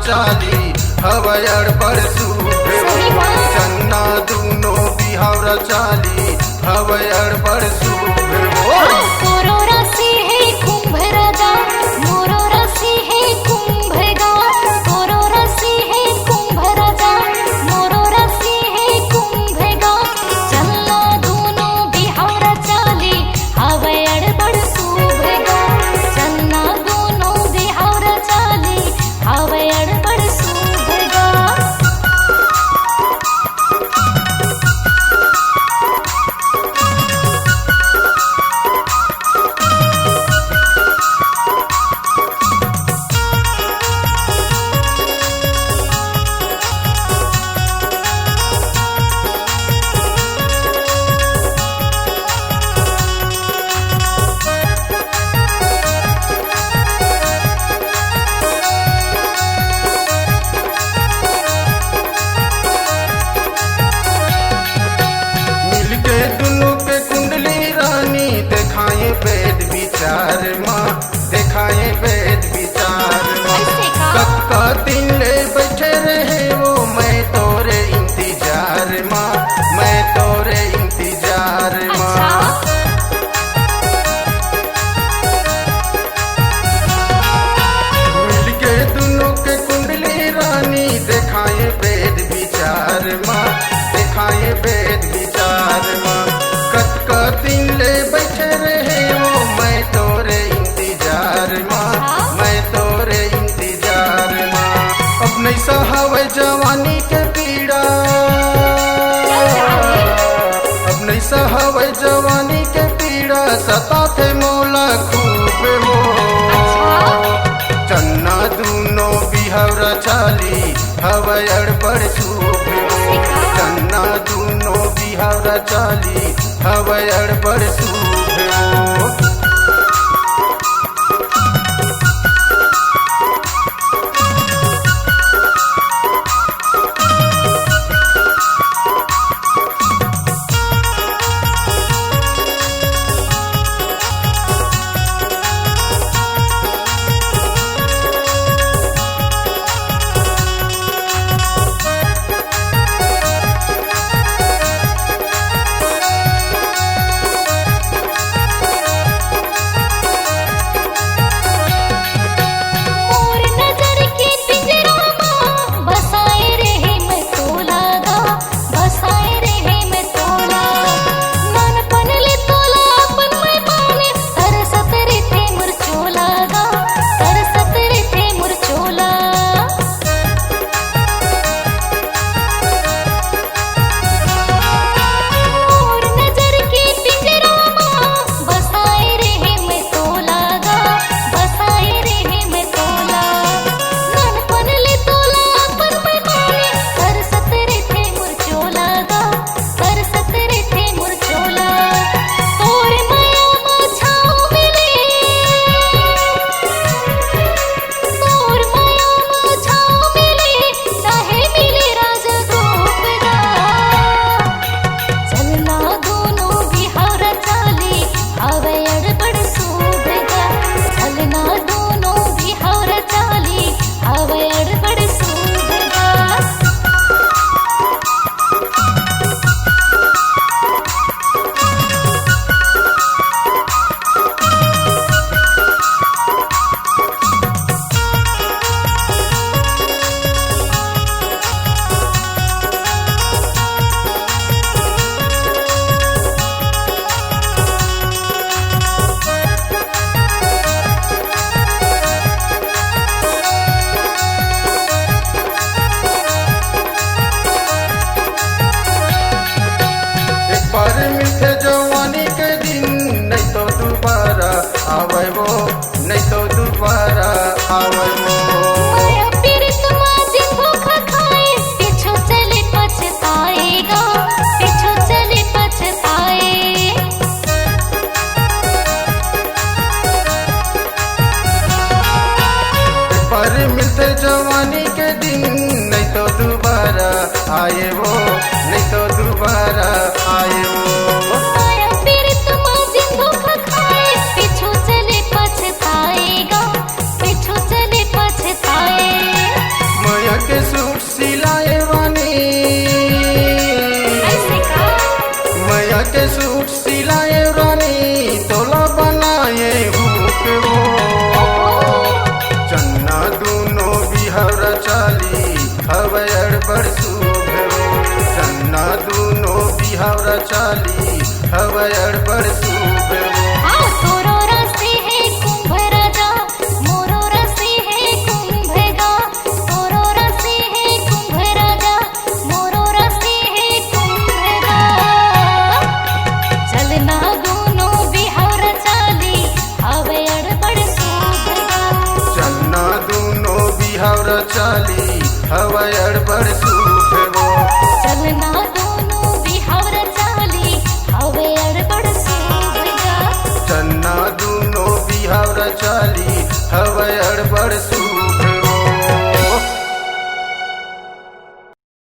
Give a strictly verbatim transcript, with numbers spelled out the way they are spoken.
चाली हवय अड़बड़ शुभ हो। सही बात। चन्ना दूनो बिहावरा चाली हवय अड़बड़ शुभ हो। तोरो राशि हे कुंभ राजा, मोरो राशि हे कुंभ गा। तोरो राशि हे कुंभ राजा, मोरो राशि हे कुंभ गा। चन्ना दूनो बिहावरा चाली हवय अड़बड़ शुभ गा। चन्ना दूनो बिहावरा चाली हवय अड़बड़ शुभ गा। मिलके दुनों के कुंडली रानी देखाए वेद विचार माँ, देखाए वेद विचार माँ। ऐसे का? कतका दिन ले बैठे रहे वो मैं तोरे इंतजार माँ, मैं तोरे इंतजार माँ। अच्छा। मिलके दुनों के कुंडली रानी देखाए वेद विचार माँ, देखाए वेद विचार माँ। कतका दिन ले बैठे रहे वो मैं तोरे इंतजार माँ, हाँ? मैं तोरे इंतजार माँ। अब नहीं सहावय जवानी के पीड़ा, अब नहीं सहावय जवानी के पीड़ा, सताथे मोला खूब हो। अच्छा। चन्ना दूनो बिहावरा चाली हवय अड़बड़ शुभ हो। चन्ना दूनो बिहावरा चाली हवय अड़बड़ शुभ हो। मोर नजर के पिंजरा मा बसाए रहे मैं तोला गा, बसाए रहे मैं तोला। नानपन ले तोला अपन मैं माने, तरसत रहिथे मोर चोला गा, तरसत रहिथे मोर चोला। मोर नजर के पिंजरा मा बसाए रहे मैं तोला गा, बसाए रहे मैं तोला। नानपन ले तोला अपन मैं माने, तरसत रहिथे मोर चोला गा, तरसत रहिथे मोर चोला। तोर मया मा छाँव मिले, तोर मया मा छाँव मिले, चाहे मिले राजा गोपदा। चलना दूनो बिहावरा चाली, हवय अड़बड़ शुभ गा। चलना दूनो बिहावरा चाली, हवय अड़बड़ शुभ गा। एक बार मिलथे जवानी के दिन, नहीं तो दोबारा आवय वो, नहीं तो दोबारा आवय वो। माया पीरित मा जिन धोखा खाए, पीछू चले पछताएगा, पीछू चले पछताए। एक बार मिलथे जवानी के दिन, नहीं तो दोबारा आए वो, नहीं तो दोबारा आए वो। माया पीरित मा जिन धोखा खाए, पीछू चले पछताएगा, पीछू चले पछताए। के सूट सिलाए रानी, तोला बनाए हुक वो। चन्ना दूनो बिहाव र चाली, हवय अड़बड़ शुभ वो। चन्ना दूनो बिहाव र चाली, हवय अड़बड़ शुभ वो। हाँ, तोरो राशि है कुंभ राजा, मोरो राशि है कुंभ गा। तोरो राशि है कुंभ राजा, मोरो राशि है कुंभ गा। चलना दूनो बिहाव र चाली, हवय अड़बड़ शुभ गा। चन्ना दूनो बिहाव र चाली, हवय अड़बड़ शुभ वो। चलना